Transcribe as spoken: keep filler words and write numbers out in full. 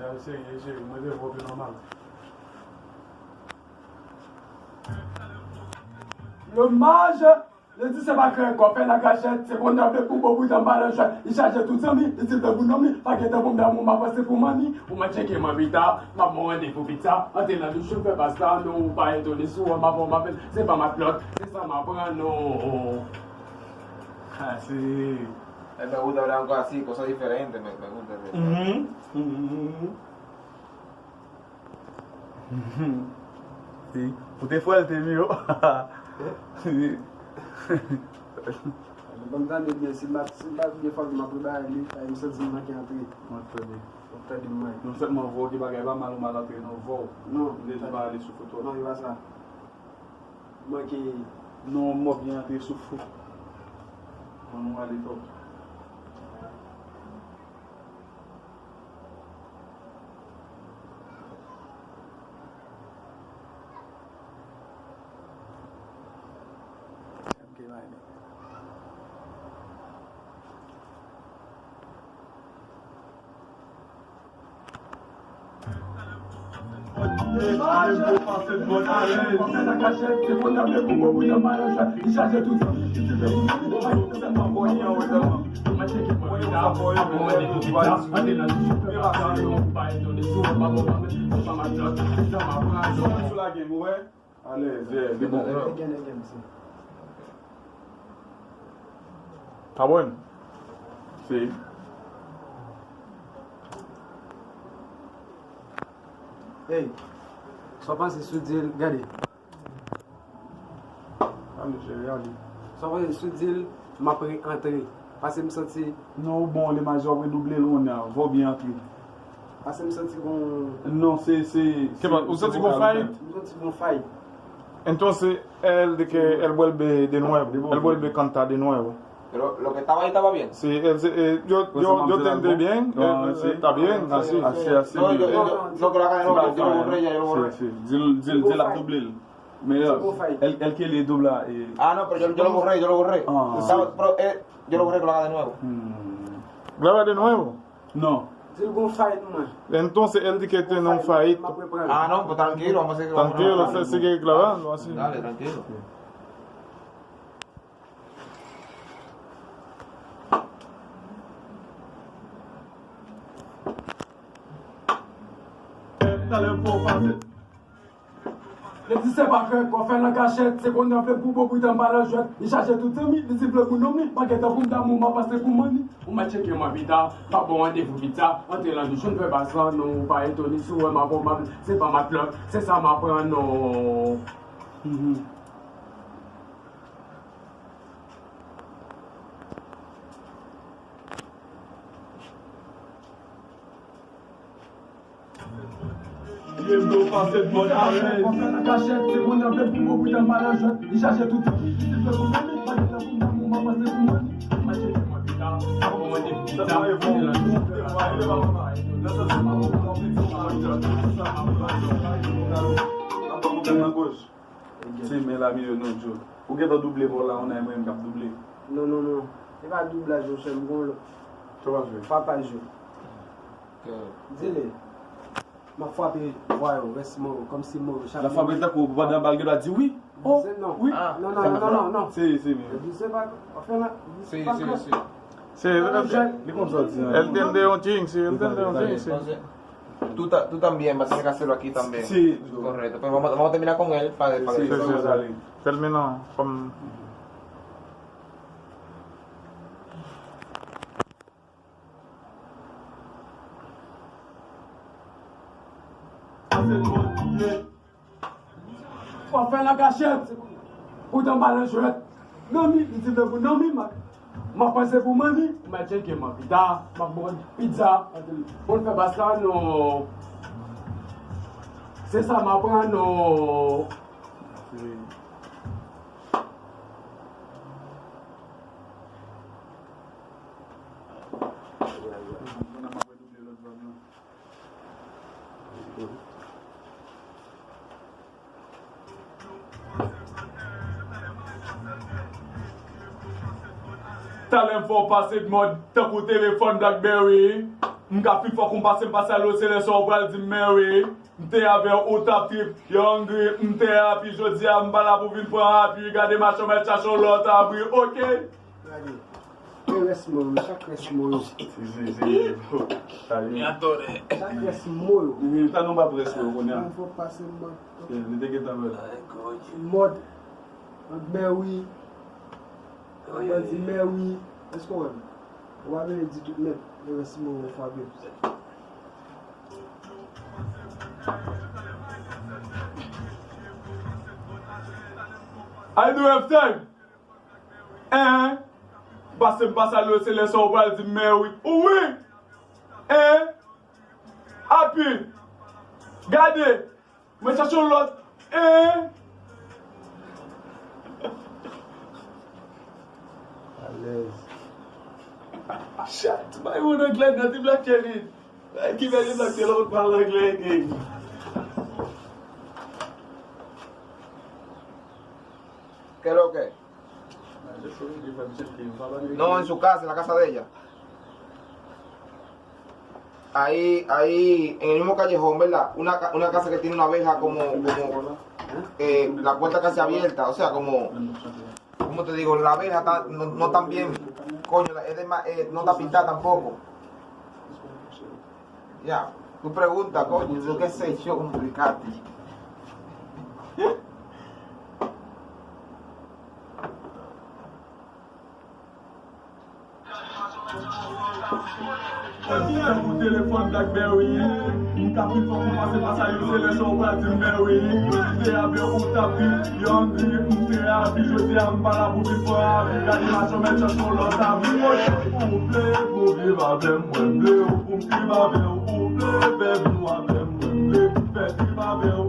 Serye, serye, mwen te vòpe nòmal. Lomaj, le di se pa krèk kò fè nan kachèt, se pou nève pou bo boutan balan jwèt, li chaje tout zanmi, li di vle pou nonm li, pa gen tan pou m damou, m avanse pou manmi, ou mwen tcheke mwen pita, m ap bon randevou pita, antre nan douch ou fè pasta, nou pa etone sou wè m ap bon m apèl, se pa matlòt, se sa m aprann nou. Ah, sí. Me gusta hablar algo así, cosas diferentes, me, me gusta. Mhm, mhm. Si. Ou te fwèl te miyo. Si. Ban m tande byen, si m pa, si m pa byen fòk m ap rebare li, paske m santi m manke antre. Mwen tande. Ou tande m mwen. Non sèlman vò ki bagay pa mal ou mal antre nan vò. Non. M te di pa ale sou foto. Non, e pa sa. Manke. Non, mò byen antre sou foto. Ban nou ale twòp. Alèz, yeah, li bon. Pa bon. Si. Hey, sa w panse sou dil, gade. Gade, cheri, gade. Sa w panse sou dil, m ap re-, antre. Paske m santi. Non, ou bon, Lomaj, w ap redouble l kounye a. Vò byen antre. Paske m santi gon. Non, se, se, se, ou santi gon fayit? M santi gon fayit. Entonces, él de que él vuelve de nuevo. Él vuelve a cantar de nuevo. Pero lo que estaba ahí estaba bien. Sí, él se, eh, yo, yo, yo te entendí bien, eh, está bien, así, así, así. No, yo, yo, yo, lo que la gana, yo lo borré, ya yo lo borré. Sí, sí. Dil, dil, dil ap double l. Men, eh, él, él quiere doblar, eh. Ah, no, pero yo, yo lo borré, yo lo borré. Ah. Estaba, pero, eh, yo lo borré, lo haga de nuevo. Hmm. Graba de nuevo. No. Dil gon fayit mwen. Entonces, él dice que tiene un fayit. Ah, no, pues tranquilo, vamos a seguir, vamos a. Tranquilo, se sigue grabando, así. Dale, tranquilo. Talè fò pase. Li di se pa krèk kò fè nan kachèt, se konnen vle pou bo boutan balan jwèt, li chaje tout zanmi, li di vle pou nonm li, pa gen tan pou m damou, m ap pase pou manmi, ou mèt tcheke mwen pita, m ap bon randevou pita, antre nan douch nou fè pasta, nou pa etone si w wè m ap bon, m ap, se pa matlòt, se sa m aprann nou. Mhm. Li vle w pase mòd alèz. Kachèt, se konnen vle pou bo boutan balan jwèt, li chaje tout tan. Li vle pou mwen, li pa gen tan pou mwen, pou mwen, pase pou mwen. Sa pa evo. Nan gòj. Se men la, milye non, Djo. Ou gentan double vòl la, on a mwen menm k ap double. Non, non, non. Se pa doublaj, monchè, m gon lòt. Sa w ap jwe? Papa jwe. Dile. M ap frape vwa yo, rès mo yo, kòmsi mo yo, chak. L ap frape tankou pandan bal gen dwa di wi. Oh, wi. Non, non, non, non, non, non. Se, se men. Se pa, anfen la, se pa. Se, se, se. Li konn sa w di, hein. Él entiende un chin, sí, él entiende un chin, sí. Tú ta-, tú también vas a tener que hacerlo aquí también. Sí. Correcto. Pues vamos, vamos a terminar con él para, para que sí, sí, sí. Termina con. Fò fè nan kachèt. Poutan balan jwèt. Nanmi, li di vle pou nanmi, m ap, m ap panse pou manmi. M ap tcheke mwen pita, m ap bon pizza. Bon fè bas la, non. Se sa m aprann, non. Talè m fè w pase mòd tankou telefòn Blackberry. M ka pi fò kou m pase, m pase a Los Angeles, ou pral di m mèwi. M te avè w, ou t ap trip, yo angry, m te api, jodi a m pa la pou vin pran api, gade machann mèt chache yon lòt abri, oke? Gade, e rès mo yo, chak rès mo yo. Si, si, si. Sa li. Chak rès mo yo. Wi, ta nou pa rès mo yo kounye a. Mwen fò pase m ban. Li te gentan wè l. Mòd, mèwi. Mwen di mèwi. Èske w wè m? Ou pa bezwen di tout nèt. E rès mo yo, Fabio. I do have time. Hein? Pase m pase a Los Angeles, ou pral di m mèwi. Wi. Hein? Api. Gade. Mwen chache yon lòt. Hein? Alèz. Chat, bay yon anglè nan ti Black Kevin. Ki bèl Black Kevin, lòt pale anglè, gang. Qué es lo que? No, en su casa, en la casa de ella. Ahí, ahí, en el mismo callejón, ¿verdad? Una, ca- una casa que tiene una verja como, como eh, la puerta casi abierta, o sea, como, ¿cómo te digo? La verja está, no, no tan bien, coño, la- es de ma- eh, no está pintada tampoco. Ya, tu pregunta, coño, yo qué sé, yo complicarte. Fè pou telefòn BlackBerry. M ka pi fò kou m pase pase a Los Angeles, ou pral di m mèwi. M te avè w, ou t ap ri, yo angry, m te api, jodi a m pa la pou vin pran api, gade machann mèt chache yon lòt abri. Ou vle pou viv avè m, mwen vle w pou m viv avè w, ou vle fè nou avè m, mwen vle fè trip avè w.